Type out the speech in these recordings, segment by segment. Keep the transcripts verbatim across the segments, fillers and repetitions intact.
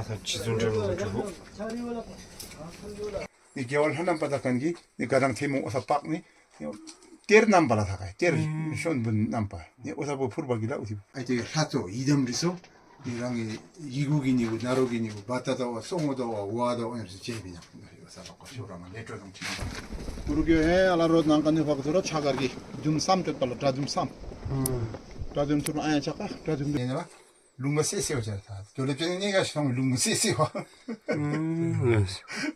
Asa chizunre mo chubu. Ni gewal hanam patakan ki, ni gadang themu osa pak ni, ni ter nampa la thakai, ter shon bun nampa. Ni osa bu purba gila uti. Aite hato, idam riso, ni rangi igu gini, naro gini, bata tawa, songo tawa, wa tawa, ni se chebi na. Osa pa ko shora ma, letro dong chima. Kurugyo he, ala rod nangkan ni faktura chagar gi, dum sam chot pala, dra dum sam. Dra dum tur aya chaka, dra dum. Ni na ba? Lunga sese ocha ta. Jole pene nega shong lunga sese wa.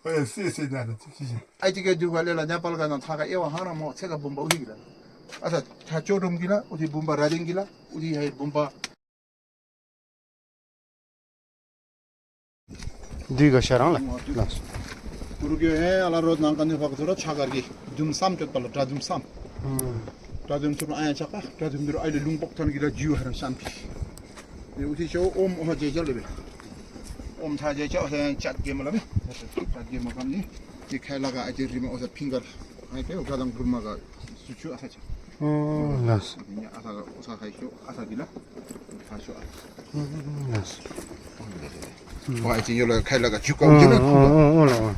Oya sese na na sese. Aitike juga lela nyapal ga na thaka ewa hana mo seka bumba uhi gila. Asa tha chodom gila, uti bumba rading gila, uti hai bumba. Dui ga sharang la. Las. Kurugyo he, ala rod nangkan ni faktura chagar gi. Dum sam chot pala, dra dum sam. Dra dum tur aya chaka, dra dum dur aile lung pok tan gila jiu haran shampi. Ni uti cho om oha je jale be. Om tha je cha oha chat ge mala be. Chat ge makam ni. Ni khaila ga aje rima oha finger. Ai ke oha dang burma ga suchu asa cha. Las. Ni asa ga oha hai cho asa gila. Tha cho asa. Las. Wa iti yola khaila ga chuka ujela kuba. Ola.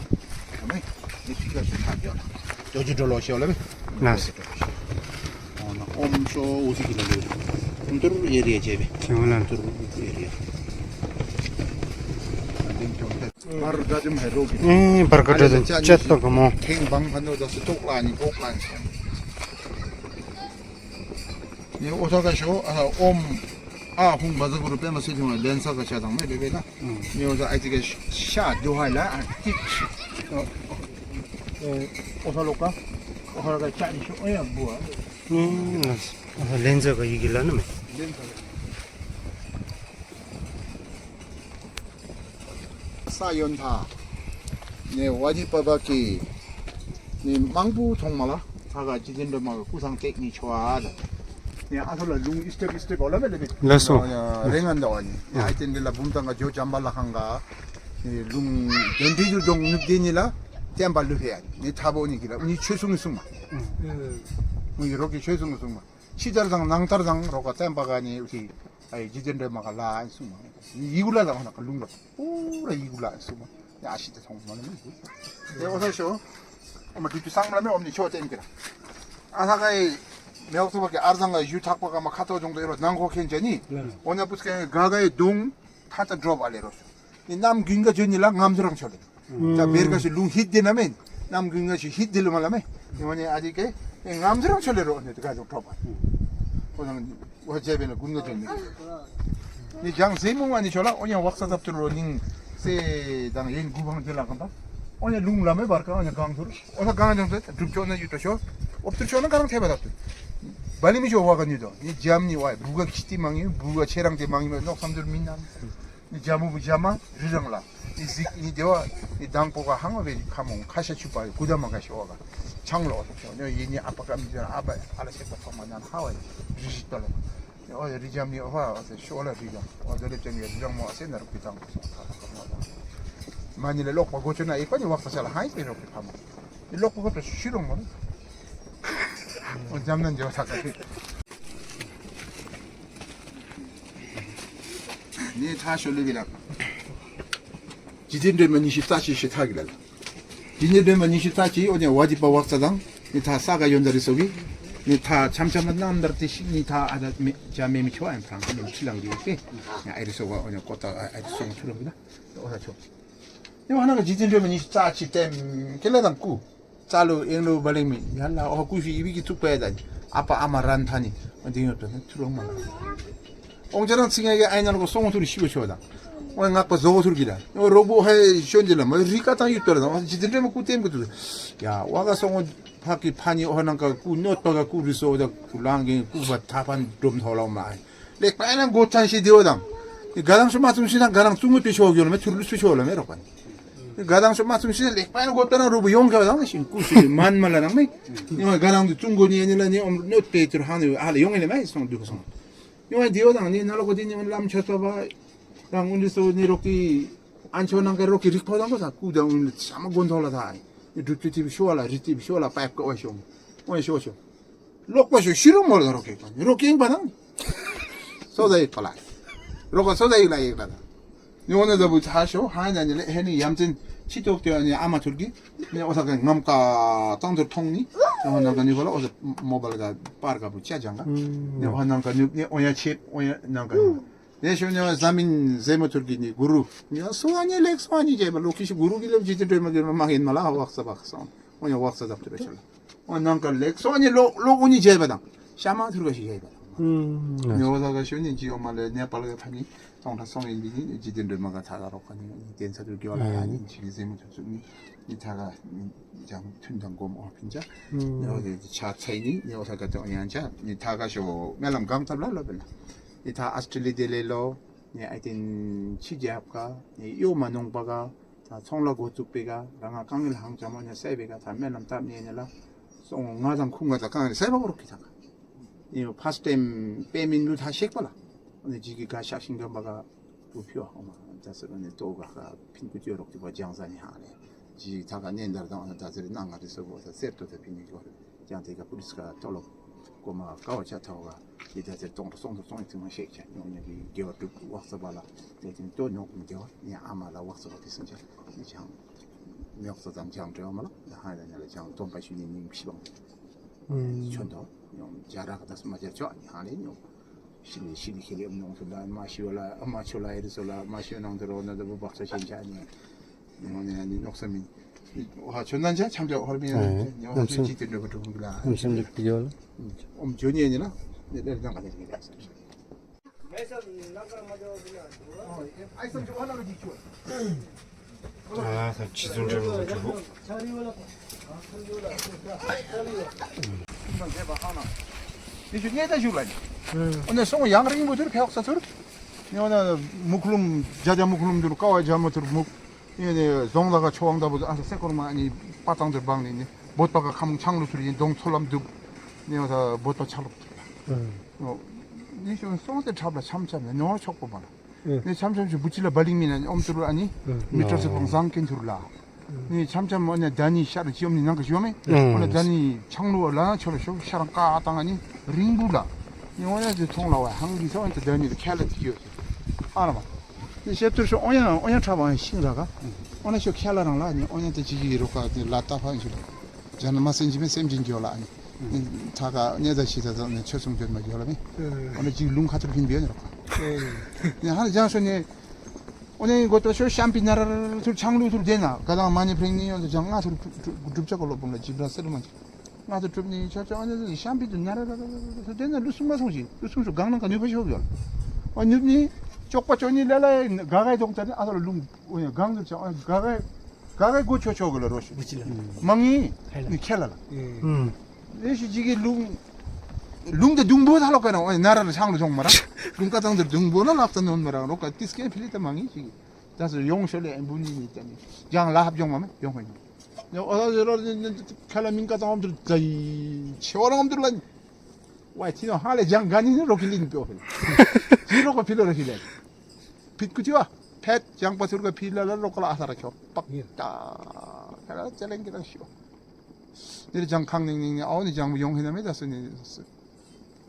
Kame. Ni finger cha cha. Jojo dolo shola be. Las. Ona om so uti kila le. Untur area jebe. Simulan. Untur area. Bar dajum hai rogi. Eh, bar ka dajum. Chat to kamo. Thing bang hano da se tok la ni bok la ni. Ni osa ka sho, ah, om, ah, hung baza guru pe ma se jung lensa ka sha dang me bebe na. Ni osa aitike sha do hai la, ah, tik. Eh, osa loka, osa loka cha ni sho, oya bua. Lenza ka yigila na me. Sa yon tha. Ne waji pabaki. Ni mangbu thong mala. Thaga jijin do maga kusang tek ni chwa da. Ni asola lung step step ola bele be. Laso. Ya, rengan da wani. Ya, aiten de la bumtanga jo jamba la hanga. Ni lung dendi ju dong nuk de ni la. Temba lu he. Ni thabo ni gila. Ni chusung suma. Ni roki chusung suma. Chitar dang nangtar dang roka tempa gani uti ai jiten re maka la suma. Igula dang na kalung la. Pura igula suma. Ya ashita thong mana mi. Ya osa sho. Oma ditu sang mala me omni cho ten kira. Asa kai me oktu ba ke arzang ga yu thak pa ka ma khato jong de ro nang ko khen jani. Ona pus ke ga ga dung thata drop ale ro. Ni nam ginga jeni la ngam jrang chole. Ta berga si lung hit de namen. Nam ginga si hit de luma lame. Ni wani adi ke, e, ngam jrang chole ro ne ga jong tropa. Ko nang wa jebe na gunga jeni. Ni jang zimu wani chola onya waksa tap tro ning se dang yen gubang jela kanta. Onya lung lame barka onya gang tur. Osa gang jong se drup chona yuto sho. Op tur chona garang theba tap. Bali mi jo wa kan yuto. Ni jam ni wa buga kiti mangi, buga cherang te mangi nok samdur minan. Ni jamu bu jama rirang la. Ni zik ni dewa ni dangpo ka hangwa be kamong kasha chupa kudama ka shoga. Changlo to cho. Ni yini apa kam jana apa ala se ko thoma nan hawa. Rijit pala. Ni o rijam ni oha o se shola rijam. O dole chen ni rijam mo se nar pitang ko so ka ka mo. Mani le lok pa gocho na ipa ni wakta sala hai pe lok pa mo. Ni lok pa gocho shirong mo. O jam nan jo saka. Ni tha shole bila. Jitindwe mani shi tachi shi thagila. Jitindwe mani shi tachi, onya wajipa wakta dang. Ni tha saga yondari sogi. Ni tha chamcham namdar tishi. Ni tha ada me, jame mi chwa en prang. Ni chilangi ke. Ya eri soga onya kota, eri soga chulangila. Osa cho. Ni wana ka jitindwe mani shi tachi tem. Kela dang ku. Chalu englo balimi yala o kufi ibiki tukpeda. Apa ama ran thani. Mandingo to turong mala. Ong jarang singa ya aina ko songo turi shibo shoda. O ngapa zogo tur gida. O robo hai shonjela ma rika tan yutola. Jitindre ma kutem kutu. Ya waga songo haki pani o nangka ku not paga ku riso da kulangi ku ba tapan dom thola mai. Lek pa nang go tan shi dewa dang. Ni gadang sho matsum shi nang gadang tsungu pi sho gyolo me turlu pi sho la me rokan. Ni gadang sho matsum shi lek pa nang go tan rubu yong gadang shin ku shi man mala nang me. Ni gadang tu tsungu ni ni la ni om no pe tur han ni ala yong le me song du song. Ni dewa dang ni na lo ko di ni lam cha so ba. Dang un so ni roki ancho nang ke roki rik pa dang ko sa ku dang un sama gon thola dai. Ni du ti ti sho la ri ti sho la pa ko sho. O sho sho. Lokwa sho shiro mol roke. Roke ing banang. Soda ik pala. Roko soda ik la ik la. Ni ona zabu tasho, hana ni le, heni yamten, chitok te ni ama turgi, ni osa ka ngam ka tang tur tong ni, ni ona ka ni kola, osa mobile ka par ka bu cha janga. Ni ona ka ni, ni oya chip, oya nang ka ni. Ni sho ni zamin zemo turgi ni guru. Ni so ani lek so ani je ba lokish guru ki le jite doi ma ma hin mala wak sa bak sa. Oya wak sa zap tur chala. O nang ka lek so ni lo lo uni jai badang. Shama thur ka shi jai badang. Ni oda ka shuni ji o male Nepal ka phani tong tha song in bini ji den de ma ka tha ka rok ni ten sa tu ki wala ni ji ze mu tu ni ni tha ka ni jang tun dang gom o pin ja. Ni oda cha chai ni ni oda ka to yan cha ni tha ka sho melam gang tabla lo bela. Ni tha Australia de le lo ni ai tin chi jap ka ni yo ma nong pa ka. Ta chongla go chuk peka, ranga kangil hang chamo nya sai peka, ta menam tam ni nya la. So nga jang khunga ta kangil sai ba ko kita. Ni first time payment lu ta shek pala. Ni jiki ka shak sing ga baga tu pio ma. Ta se ni to ga ka pin ku tio rok ti ba jang za ni ha le. Ji ta ga nen dar da ta se nang ga so go ta ser to ta pin ni go. Jang te ka police ka tolo. Koma kawa cha thawa. Ita te tong tong tong tong ma shek cha. Nyo nya ki gewa tu waksa bala. Te tin to nyo kum gewa. Ni ama la waksa ba kisin cha. Ni chang. Ni waksa jang chang te ama la. Da ha da nya la chang tong pa shi ni ni shi bang. Chon do. Nyo jara ka das ma ja cho. Ni ha le nyo. Shini shini kele nong tula ma shi wala ma chola eri sola ma shi nong tula na da bu baksa shin cha ni. Ni noksa mi. Wa chonnan cha chamja hormi. Ni wa chi te no ko tula. Namsam jik piyol. Om joni ni la. Ni da dang ka ni. Ai sam jo hala ro ji chu. Ah, sa chi sun jo ro chu. Ni ju ni da ju la ni. Ona song yang ring bu tur phek sa tur. Ni ona muklum jaja muklum tur kawa jama tur muk. Ni ni zong la ka chong da bu asa sekor ma ni patang tur bang ni ni. Bot pa ka kham chang lu tur ni dong tholam du. Ni ona bot pa chalo. Ni song te thap la cham cham ni no chok ko ma. Ni chamcham chu buchila baling mina om turu ani. Meter se pang zang ken turu la. Ni chamcham ona dani shar chiom ni nang ka chiom e. Ona dani changlu la cholo sho sharang ka tang ani ringbu la. Ni ona je thong la wa hang di so ona dani de kala ti yo. Ana ma. Ni she tur sho ona ona thaba sing la ka. Ona sho kala rang la ni ona te ji ro ka ni la ta fa sho. Jana ma sen ji me sem jin jo la ani. Ni thaka ne da shi da ne chosung jon ma yola mi. Ona ji lung khatur pin bian ro. Ni han jang so ne. Ona go to so champi narar tur changlu tur dena. Kadang mani pring ni on jang nga tur drup chak lo pung la ji bra sel man. Nga tur trup ni cha cha ona champi tur narar tur dena lusung ma sung ji. Lusung so gang nang ka ni pa sho yol. On ni chok pa choni la la ga ga dong ta ni asal lung. Oya gang du cha, oya gagai, gagai go cho cho gala roshi. Buchila. Mangi, khela. Ni khela la. Eshi jigi lung, lung de dungbo thalo kana, oya nara na chang lo jong mara. Lung katang de dungbo na lak ta non mara, roka tiske phili ta mangi jigi. Das yong shole en buni ni tani. Jang la hap jong mama, yong ni. Yo, oya zero ni, ni, kala min katang om dur dai, chora om dur lan. Wai, tino hale jang gani ni roki lin pio phili. Jiro ko philo roki lin. Pit kutiwa, pet jang patur ka phila la rokla asara kyo. Pak ta. Kala cheleng kita sio. Ni jang khang ning ning ni, aw ni jang yong hina me dasu ni.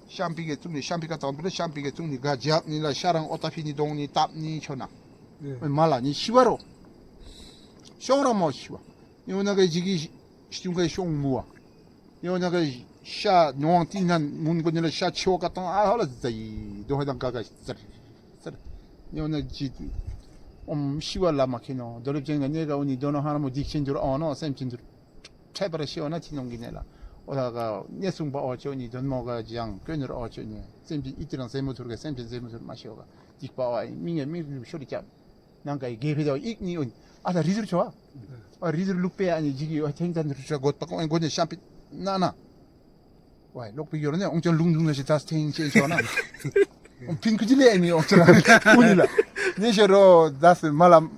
Shampi ke tung ni, shampi ka tang, shampi ke tung ni, ga jak ni la sharang ota phi ni dong ni tap ni chona. Mala ni shiwaro. Shongra mo shiwa. Ni ona ga jigi shtung ga shong mua. Ni ona ga sha nong ti nan mun ko ni la sha cho ka tang a hala zai do ha dang ka ga zar. Zar. Ni ona ji. Om shiwa la ma kino. Dolop jeng ga ne ga uni dono hana mo dik chin dur ono sem chin dur. Chai para shi ona ti nong gi ne la. Ola ga ne sung ba o cho ni don mo ga jang kön ro o cho ni. Sem ji itirang sem mo tur ga sem ji sem mo tur ma shi o ga. Dik pa wa mi nge mi shori cham. Nang kai ge phe do ik ni un. Asa rizur choa. A rizur lukpe ani jigi o teng tan rizur got pa ko en got ne champi. Na na. Wai lok pi yor ne ong chon lung lung na shi tas teng che choa na. Ong pin kuji le ani ong chon. Uni la. Ne shero das malam.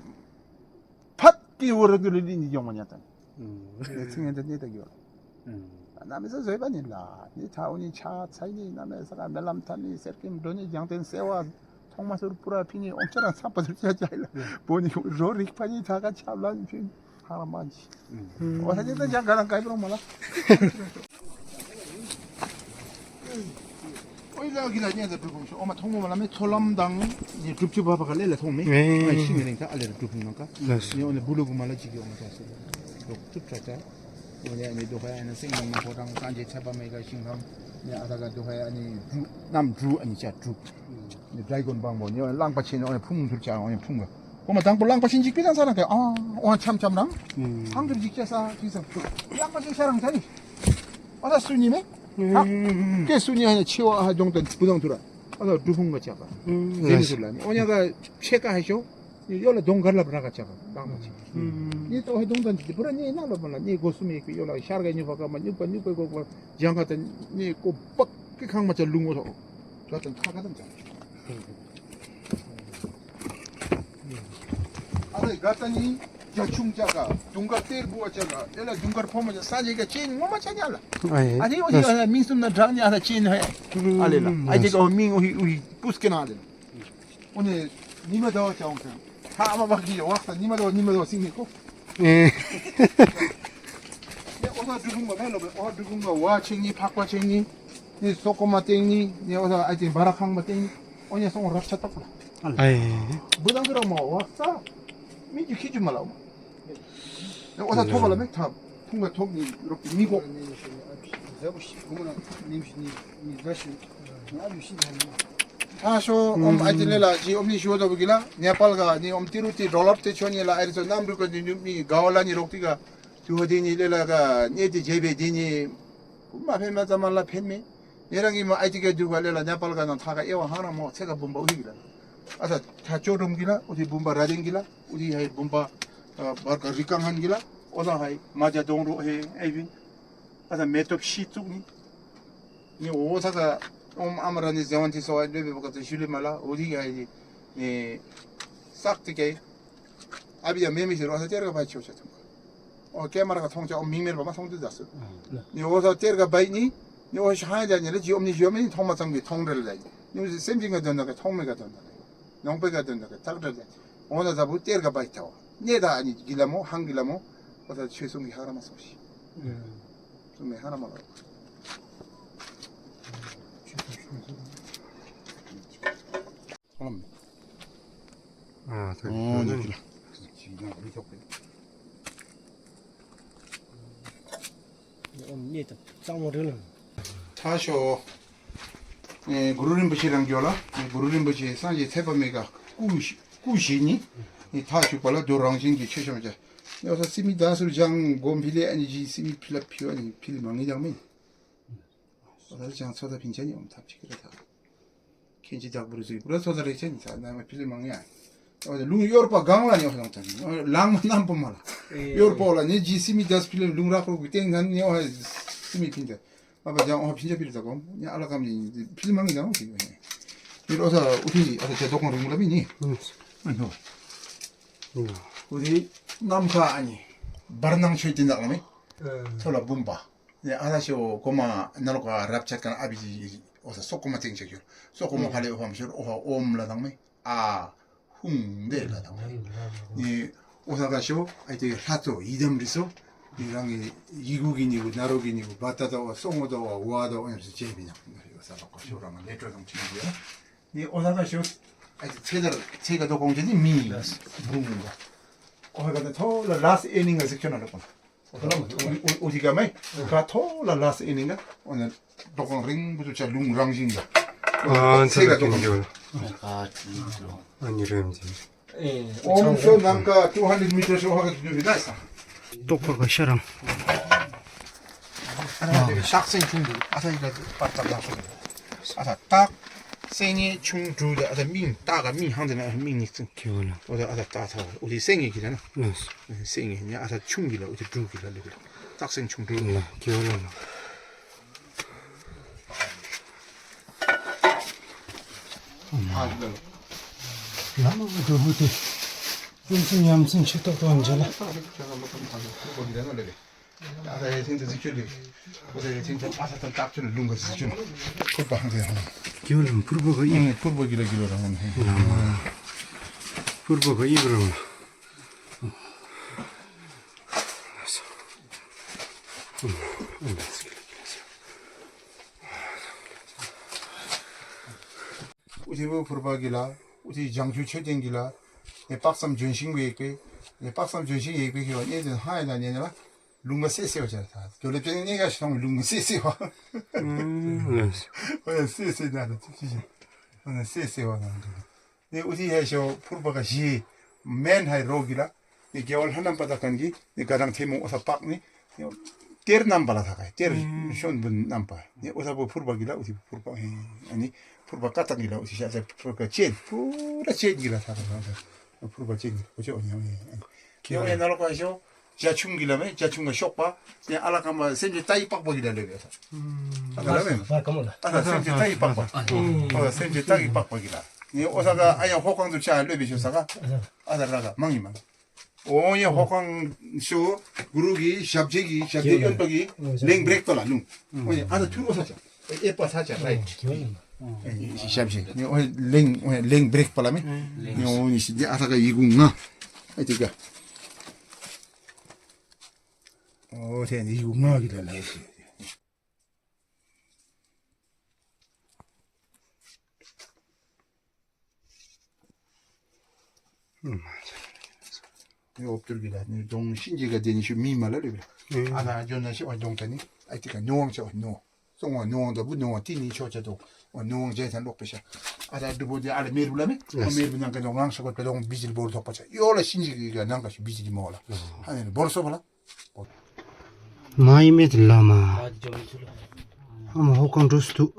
Pat ki wor du le ni yong manya tan. Ne tsingen ne ta yor. Nami sa zoi ba ni la, ni ta uni cha tsai ni nami sa ka melam tani serkim doni jangten sewa thong masur pura pini ong chara sa pa cha cha la. Boni ro rik pa ni ta ka cha la ni pin hara manji. O sa ni ta jang galang kai bro mala. Kila kila ni ada drupung so. Oma thong mo malame tholam dang ni drup chu baba kale la thong me. Eh. Ai sing ring ta ale drupung nang ka. Yes. Ni one bulu bu mala jiki oma ta se. Dok tup cha cha. Ni ani do kaya na sing nang ko dang kan je chapa me ka sing ham. Ni ada ka do kaya ni dru nam dru ani cha dru. Ni dragon bang bo ni langpa chen one phung dru cha one phung ka. Oma dang bo langpa chen jik pi dang sa nang ka. Ah, one cham cham nang. Ang dru jik cha sa jik sa. Langpa chen sa rang tani. Ada suni me. Ha? Ke suni hanya chewa ha dongtan budang tura. Ada dukung ka chaka. Zeni sula ni. Onya ka cheka ha sho. Ni yola dongkar la braka chaka. Dang ma chaka. Ni to ha dongtan ti pura ni na lo mana ni gosumi ki yola shar ga ni baka ma ni pa ni pa ko ko jang ka tan ni ko bak ki khang ma cha lungo to. Ka tan kha ka tan cha. Ada gatani jachung chaka, dungkar ter bua chaka, ela dungkar phoma cha sanje ka chain ngoma chanya la. Ai. Ani oji, ah, minsum na drang ni ada chain hai. Ale la. Ai te ka ming ohi, ohi puske na ale. One nima dawa cha ong sa. Ha ama baki ya wakta nima dawa, nima dawa sing ni ko. Eh. Ni oda dukunga melo be, oda dukunga wa chain ni, pakwa chain ni, ni soko ma chain ni, ni oda ai te barakang ma chain ni. Onya song rap cha tak la. Ai. Budang kira mo wa sa. Mi ju ki ju malau. Ya, oda thok la me thap. Thunga thok ni rok mi ko. Asho om aiti lela ji om ni shuwa da bugila. Nepal ga ni om tiru ti dollar te choni la airi so nam ru ko ni mi gaola ni rok ti ga. Tu hodi ni lela ga ni ti jebe di ni. Ma phen ma zaman la phen me. Ni rangi ma aiti ga du ga lela Nepal ga nang thaga ewa hana mo tsega bumba uhi gila. Asa tha chodom gila, uti bumba rading gila, uti hai bumba, ah, barka rikang han gila, oda hai maja dongro he, ai bin. Asa metop shi tuk ni. Ni o saka om amra ni zewan ti so ai lebe baka te shuli mala, uti hai ni sak ti kai. Abi ya memi siro asa terka bai chocha tuk. O camera ka thongcha o mingmel ba ma thong tu dasu. Ni o sa terka bai ni, ni o shahai da ni le ji om ni ji om ni thong ma thang bi thong rel da. Ni o sem jing ka don da ka thong me ka don da. Nong pe ka don da ka tak rel da. O na da bu terka bai thaw. Ne da ani gila mo, hang gila mo. O sa chwe sung ki hara ma so shi. Sung me hara ma lo. Salam. Ah, tak. Oh, ni kila. Ni ta, sang mo rila. Tasho, eh, Guru Rinpoche rang jola, eh, Guru Rinpoche sanje thepa mega kushi, kushi ni, ni tasho pala do rang jing ki chesham ja. Ni osa simi dasul jang gom phile ani ji simi phila phiwa ani phil mangi jang mi. Osa jang soda phincha ni om thap chikira tha. Kenji dak buru sui. Buru soda re chen sa na ma pili mangya. O lung Europa gang la nyo nang tan. Lang nam pom mala. Europa la ni ji simi das pili lung ra ko guten nan ni o simi pinda. Apa jang o pinja pili takom. Ni ala kam ni pili mangi jang si. Ni ro sa uti ata cha dokon ring la bini. Ano. Uti nam ka ani. Barnang choi tin dak la mi. Thola bumba. Ni ala sho koma naloka rap chat kan abi osa sokoma ting chekyo. Sokoma phale oha mshor oha om la dang me. A hung de la dang me. Ni osa ka sho ai te hato idam riso. Ni rangi yigu gini gu, naro gini gu, batata wa, songo da wa, wa da wa, se chebi na. Osa ka sho rama letro dang chini ya. Ni osa ka sho ai te chedar, chega do kong ni mi. Bunga. Oha ka to la last ending a section na lo kona. Uti ka mai, ka thola last inning ka, ona dokon ring butu cha lung rang jing ka. Ah, sega dokon. Ani rem jing. Om so nang ka two hundred meters o haka tu dasa. Tokor ka sharang. Asa tak seng chung du, asa ila patak la. Asa tak seng chung du da, asa ming tak ka ming hang da na ming ni seng. Kiwala. Oda asa tak tak, uti seng ki da na. Yes. Seng ni asa chung gila, uti dru gila le gila. Tak seng chung dru. La, kiwala la. Lama dru huti. Yum sing yam sing chitok to anjala. Ada ya tinta zikyo le. Ada ya tinta asa tan tak chun lunga zikyo. Kurba hang ya. Kiwala purba ka i. Purba gila gila rang. Purba ka i bro. Tibu purba gila, uti jangju choten gila, ne paksam jonsing wekwe, ne paksam jonsing yekwe hiwa, ne den hai na ne la, lungba sese wa cha ta. Kyo le pen ne ga shong lungba sese wa. Mm, yes. Wa sese na na, tiki. Wa sese wa na. Ne uti hai sho purba ka ji, men hai ro gila, ni gewal hanam pata kangi, ni gadang themu osa pak ni, ni ter nampa la thakai, ter shon bun nampa. Ni osa bu purba gila, uti purba, eh, ani purba katang gila, uti sha, sha purba chen, pura chen gila thakai, purba chen gila, uti onya, eh, eh. Ni onya nalo ka sho, jachung gila me, jachung ga shokpa, ni ala kama semje tai pakpa gila lebe. Ala me. Ala semje tai pakpa. Ala semje tai pakpa gila. Ni osa ka aya hokang tu cha lebe sho saka. Ala raga, mangi mangi. Oye, hokang sho, guru gi, shabje gi, shabje yon pagi, leng break tola lung. Oye, ada tu osa cha. E pa sa cha, right. Eh, shabje. Ni oye, leng, oye, leng break pala me. Ni oye, si dia asa ka igu nga. Ai tika. Oh, ten igu nga kita la. Hmm. Ni optur gila, ni dong shinji ga deni shu mi mala le. Hmm. Ana jona shi wa dong tani. Ai tika nuang cha no. Song wa nuang da bu nuang tini cho cha do. Wa nuang je tan lok pesha. Ada dubo de ala mer bula me. Yes. Mer bu nang ka dong lang sa ko dong bijil bol thok pacha. Yo la shinji ga nang ka shu bijil mola. Hmm. Hanen bol so bala. Mai met lama. Ama hokang dus tu.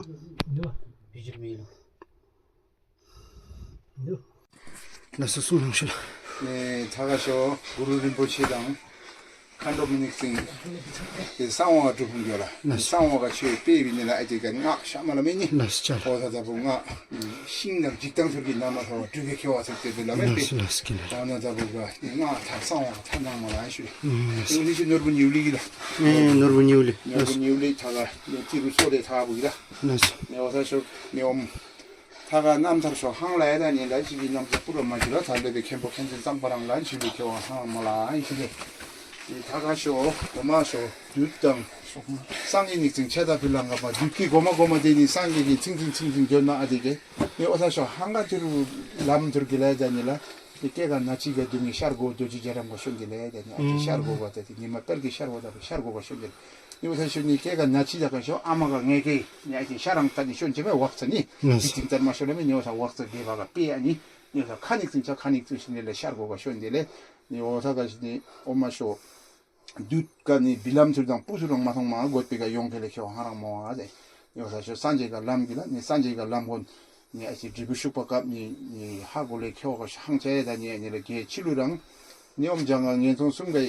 Nasa sum nang shila. Ne, thaga sho, Guru Rinpoche dang, Khandro Minik Singh, ke sangwa tu hung yola. Nas. Sangwa ka che pe bi ne la ete ka nga shamala meni. Nas chal. Osa tabu nga, mm, shing dang jitang su ki nama thawa, tu ke kyo asa te la me pe. Nas, nas kila. Ona tabu ga, nga ta sangwa, ta nama la shu. Mm, nas. Ni shi norbu niuli gila. Eh, norbu niuli. Norbu niuli thaga, ni tiru so de thabu gila. Nas. Ne osa sho, ne om. Thaga namthar sho hang la ya da ni la chi bi namthar pura ma jila tha lebe khenpo khenjin tang parang lan chi bi kyo hang ma la ai chi de. Ni thaga sho, goma sho, dut tang. Sangye ni tsing cheda pilang ma dut ki goma goma de ni sangye ni tsing tsing tsing tsing jona adi ke. Ni osa sho hang ga tiru lam tur gila da ni la. Ni kega nachi ga dungi shargo doji jaram ga shon gila da ni. Ati shargo ga tati ni ma per gi shargo da shargo ga shon gila. Ni osa sho ni kega nachi da ka sho ama ga ngeke ni ati sharang tani shon chebe waksa ni. Yes. Biting tan ma sho le me ni osa waksa ge ba ga pe ani. Ni osa khanik tin cha khanik tu shin le shargo ga shon de le. Ni osa ga ni oma sho dut ka ni bilam tur dang pusu dang ma thong ma got pe ga yong ke le kyo harang mo a de. Ni osa sho sanje ga lam gila ni sanje ga lam gon ni ati dribu shuk pa kap ni ni ha go le kyo ga hang che da ni ni le ge chilu dang. Ni om jang ga ngen thong sum ga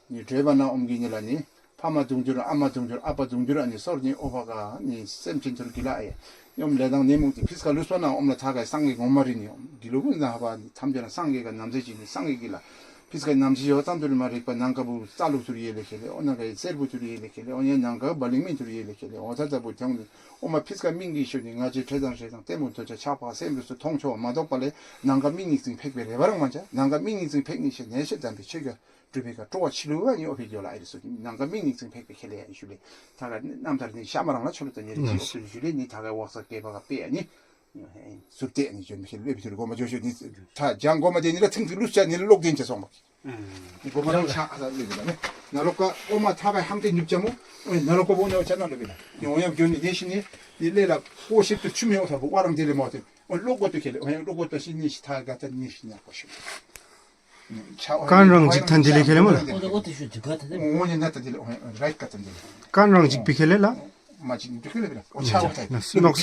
ni driver na om gi ni la ni, phama dungjur, ama dungjur, apa dungjur ani sor ni oba ka ni semchin tur gila e. Ni om ledang ni mung ti phiska luspa na om la thaga sangye ngomari ni om. Gilu gun na haba ni thamjana sangye ka namse chi ni sangye gila. Phiska namse yo tam tur ma rikpa nangka bu salu tur ye le kele, ona ka serbu tur ye le kele, onya nangka baling min tur ye le kele, o tata bu thang ni. Oma phiska mingi shu ni ngaji thedang thedang temu to cha chapa sem su thong cho ma dok pale nangka mingi sing phek be le barang manja, nangka mingi sing phek ni she ne she dam bi chega. Tupeka towa chilu ani opi jola ai su. Nangka mingi sing pek pek hele ai shule. Thaga namthar ni shamarang la chulu tani ri opi shule ni thaga waksa ke ba ka pe ani. Surte ani jon hele opi shule goma jojo ni tha jang goma de ni la ting lu cha ni lok din cha song. Ni goma la cha asa le la me. Na loka oma thaga hamte nyup chamu. Na loka bo na cha na le bila. Ni oya jon ni shi ni ni le la ko shi tu chume o thabu warang de le mo te. O loko tu kele. O loko tu shi ni shi thaga ta ni shi na ko shi. Kanrang jik thandile kele mo la. Kanrang jik pi kele la. Nas, nok.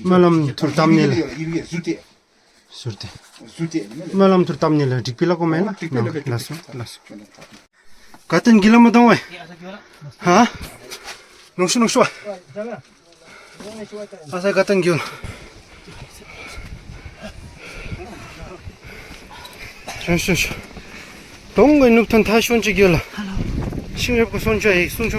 Malam tur tamnil. Surte. Malam tur tamnil jik pi la ko mela. Lasu, lasu. Katan gila mo tong we. Ha? Nungsu, nungsu. Asa katan gila. Nungsu, nungsu. Tong ngai nuk tan thai shon che gila. Sing rep ko son che, son che.